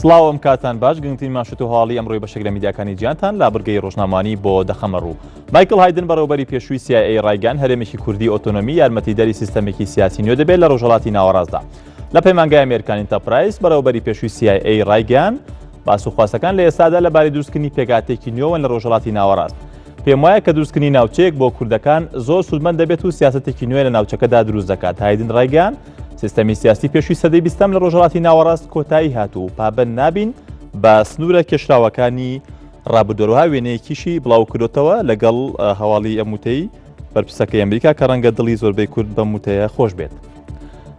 سڵاو ئەم کاتان باش گرنگترین ماشت و هەواڵی ئەمڕۆی بەشێک لە میدیاکانی جیهانتان لە بڕگەی ڕۆژنامەوانی بۆ دەخەمە ڕوو. مایکڵ هایدن بەڕێوەبەری پێشووی CIA ڕایگەیاند هەرێمێکی کوردی ئۆتۆنۆمی یارمەتیدەری سیستەمێکی سیاسی نوێ دەبێت لە ڕۆژهەڵاتی ناوەڕاستدا. لە پەیمانگای ئەمێرکان ئینتەرپرایز بەڕێوەبەری پێشووی CIA ڕایگەیاند باس و خواستەکان لە ئێستادا لەبارەی دروستکردنی پێکهاتەیەکی نوێوەن لە ڕۆژهەڵاتی ناوەڕاست. پێم وایە کە دروستکردنی ناوچەیەک بۆ کوردەکان زۆر سوودمەند دەبێت و سیاسەتێکی نوێ لە ناوچەکەدا دروست دەکات. هایدن ڕایگەیاند سیستەمی سیاسی پێشووی سەدەی بیستەم لە ڕۆژهەڵاتی ناوەڕاست کۆتایی هات و پابەند نابین بە سنوورە کێشراوەکانی ڕابردووەروەها وێنەیەکیشی بڵاوکردۆتەوە لەگەڵ هەواڵی ئەم وتەی بەرپرسەکەی ئەمریکا کە ڕەنگە دڵی زۆربەی کورد بەم وتەیە خۆش بێت.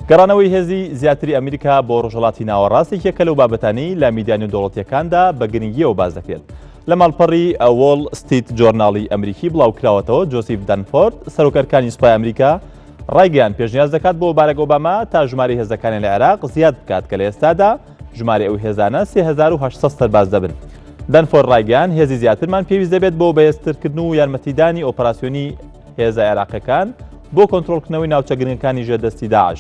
گەڕانەوەی هێزی زیاتری ئەمریکا بۆ ڕۆژهەڵاتی ناوەڕاست یەکێکە لەو بابەتانەی لە میدیا نێودەوڵەتییەکاندا بە گرنگییەوە باس دەکرێت. لە ماڵپەڕی وۆڵ ستریت جۆرناڵی ئەمریکی بڵاوکراوەتەوە، جۆسیف دەنفۆرد، سەرۆکەرکانی سوپای ئەمریکا، ڕایگەیاند پێشنیاز دەکات بۆ باراک ئۆباما تا ژمارەی هێزەکانیان لە عێراق زیاد بکات کە لە ئێستادا ژمارەی ئەو هێزانە 3800 سەرباز دەبن. دەنفۆرد ڕایگەیاند هێزی زیاترمان پێویست دەبێت بۆ بەهێزترکردن و یارمەتیدانی ئۆپەراسیۆنی هێزە عێراقیەکان بۆ کۆنترۆڵکردنەوەی ناوچە گرنگەکانی ژێر دەستی داعش.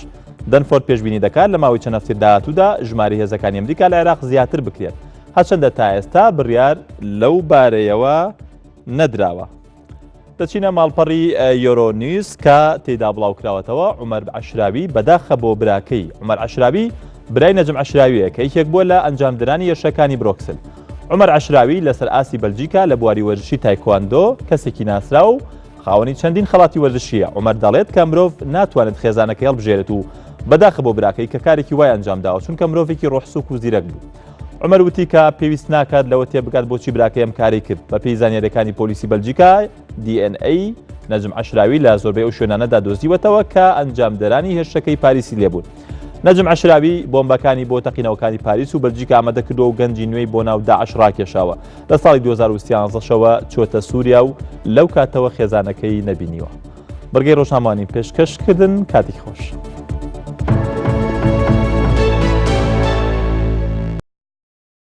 دەنفۆرد پێشبینی دەکات لە ماوەی چەند هەفتەی داهاتوودا ژمارەی هێزەکانی ئەمریکا لە عێراق زیاتر بکرێت، هەرچەندە تا ئێستا بڕیار لەو بارەیەوە نەدراوە. دەچینە ماڵپەڕی یۆرۆ نیوز کە تێدا بڵاوکراوەتەوە عومەر عەشراوی بەداخە بۆ براکەی عومەر عەشراوی برای نەجم عەشراویە کە یەکێک بووە لە ئەنجامدرانی هێرشەکانی برۆکسل عومەر عەشراوی لەسەر ئاستی بەلجیکا لە بواری وەرزشی تایکواندۆ کەسێکی ناسراو و خاوەنی چەندین خەڵاتی وەرزشیە عومەر دەڵێت کە مرۆڤ ناتوانێت خێزانەکەی هەڵبژێرێت و بەداخە بۆ براکەی کە کارێکی وای ئەنجامداوە چونکە مرۆڤێکی ڕۆحسوک و زیرەک بوو. عومەر وتی کە پێویست ناکات لەوە تێبگات بۆچی براکەی ئەم کارەی کرد. بەپێی زانیارییەکانی پۆلیسی بەلجیکا، DNA نەجم عەشراوی لە زۆربەی ئەو شوێنانەدا دۆزیوەتەوە کە ئەنجامدەرانی هێرشەکەی پاریسی لێبوون. نەجم عەشراوی بۆمبەکانی بۆ تەقینەوەکانی پاریس و بەلجیکا ئامادە کردووە و گەنجی نوێی بۆ ناو داعش ڕاکێشاوە. لە ساڵی 2013 شەوە چووەتە سووریا و لەو کاتەوە خێزانەکەی نەبینیوە. بڕگەی ڕۆژنامەوانی پێشکەش کردن کاتێکی خۆش.